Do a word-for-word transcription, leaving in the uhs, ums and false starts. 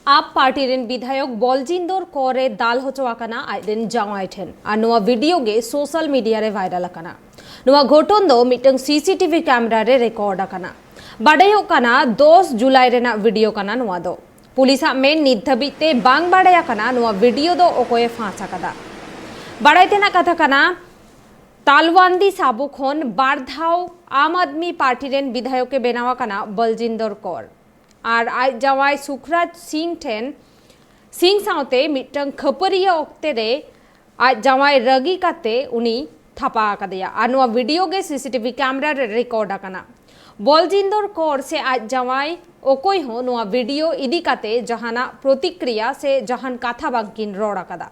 ᱟᱯ party ᱨᱮᱱ ᱵᱤᱫᱷᱟᱭᱚᱠ ᱵᱚᱞᱡᱤᱱᱫᱚᱨ ᱠᱚᱨ ᱮ ᱫᱟᱞ ᱦᱚᱪᱚ ᱟᱠᱟᱱᱟ ᱟᱡ ᱨᱮᱱ ᱡᱟᱶᱟᱭ ᱴᱷᱮᱱ᱾ ᱟᱨ ᱱᱚᱣᱟ ᱵᱷᱤᱰᱤᱭᱳ ᱜᱮ ᱥᱳᱥᱟᱞ ᱢᱤᱰᱤᱭᱟ ᱨᱮ ᱵᱷᱟᱭᱨᱟᱞ ᱟᱠᱟᱱᱟ᱾ ᱱᱚᱣᱟ ᱜᱷᱚᱴᱚᱱ ᱫᱚ ᱢᱤᱫᱴᱟᱝ ᱥᱤᱥᱤᱴᱤᱵᱷᱤ ᱠᱮᱢᱮᱨᱟ ᱨᱮ ᱨᱮᱠᱚᱨᱰ ᱟᱠᱟᱱᱟ᱾ ᱵᱟᱰᱟᱭᱚᱜ ᱠᱟᱱᱟ ᱫᱚᱥ ᱡᱩᱞᱟᱭ ᱨᱮᱱᱟᱜ ᱵᱷᱤᱰᱤᱭᱳ ᱠᱟᱱᱟ ᱱᱚᱣᱟ ᱫᱚ᱾ ᱯᱩᱞᱤᱥᱟᱜ ᱢᱮᱱ ᱱᱤᱛ ᱫᱷᱟᱹᱵᱤᱡ ᱛᱮ ᱵᱟᱝ ᱵᱟᱰᱟᱭ ᱟᱠᱟᱱᱟ ᱱᱚᱣᱟ ᱵᱷᱤᱰᱤᱭᱳ ᱫᱚ ᱚᱠᱚᱭᱮ ᱯᱷᱟᱸᱥ ᱟᱠᱟᱫᱟ᱾ ᱵᱟᱰᱟᱭ ᱛᱮᱱᱟᱜ ᱠᱟᱛᱷᱟ ᱠᱟᱱᱟ, ᱛᱟᱞᱣᱟᱱᱫᱤ ᱥᱟᱵᱚ ᱠᱷᱚᱱ ᱵᱟᱨ ᱫᱷᱟᱣ ᱟᱢ ᱟᱫᱢᱤ ᱯᱟᱨᱴᱤ ᱨᱮᱱ ᱵᱤᱫᱷᱟᱭᱚᱠ ᱮ ᱵᱮᱱᱟᱣ ᱟᱠᱟᱱᱟ ᱵᱚᱞᱡᱤᱱᱫᱚᱨ ᱠᱚᱨ᱾ ᱟᱨ ᱟᱡ ᱡᱟᱶᱟᱭ ᱥᱩᱠᱷᱨᱟᱡᱽ ᱥᱤᱝ ᱴᱷᱮᱱ, ᱥᱤᱝ ᱥᱟᱶᱛᱮ ᱢᱤᱫᱴᱟᱝ ᱠᱷᱟᱹᱯᱟᱹᱨᱤᱭᱟᱹ ᱚᱠᱛᱮ ᱨᱮ ᱟᱡ ᱡᱟᱶᱟᱭ ᱨᱟᱹᱜᱤ ᱠᱟᱛᱮ ᱩᱱᱤ ᱛᱷᱟᱯᱟ ᱟᱠᱟᱫᱮᱭᱟ᱾ ᱟᱨ ᱱᱚᱣᱟ ᱵᱷᱤᱰᱤᱭᱳ ᱜᱮ ᱥᱤᱥᱤᱴᱤᱵᱷᱤ ᱠᱮᱢᱮᱨᱟ ᱨᱮ ᱨᱮᱠᱚᱨᱰ ᱟᱠᱟᱱᱟ᱾ ᱵᱚᱞᱡᱤᱱᱫᱚᱨ ᱠᱚᱨ ᱥᱮ ᱟᱡ ᱡᱟᱶᱟᱭ ᱚᱠᱚᱭ ᱦᱚᱸ ᱱᱚᱣᱟ ᱵᱷᱤᱰᱤᱭᱳ ᱤᱫᱤ ᱠᱟᱛᱮ ᱡᱟᱦᱟᱱᱟᱜ ᱯᱨᱚᱛᱤᱠᱨᱤᱭᱟ ᱥᱮ ᱡᱟᱦᱟᱱ ᱠᱟᱛᱷᱟ ᱵᱟᱝᱠᱤᱱ ᱨᱚᱲ ᱟᱠᱟᱫᱟ᱾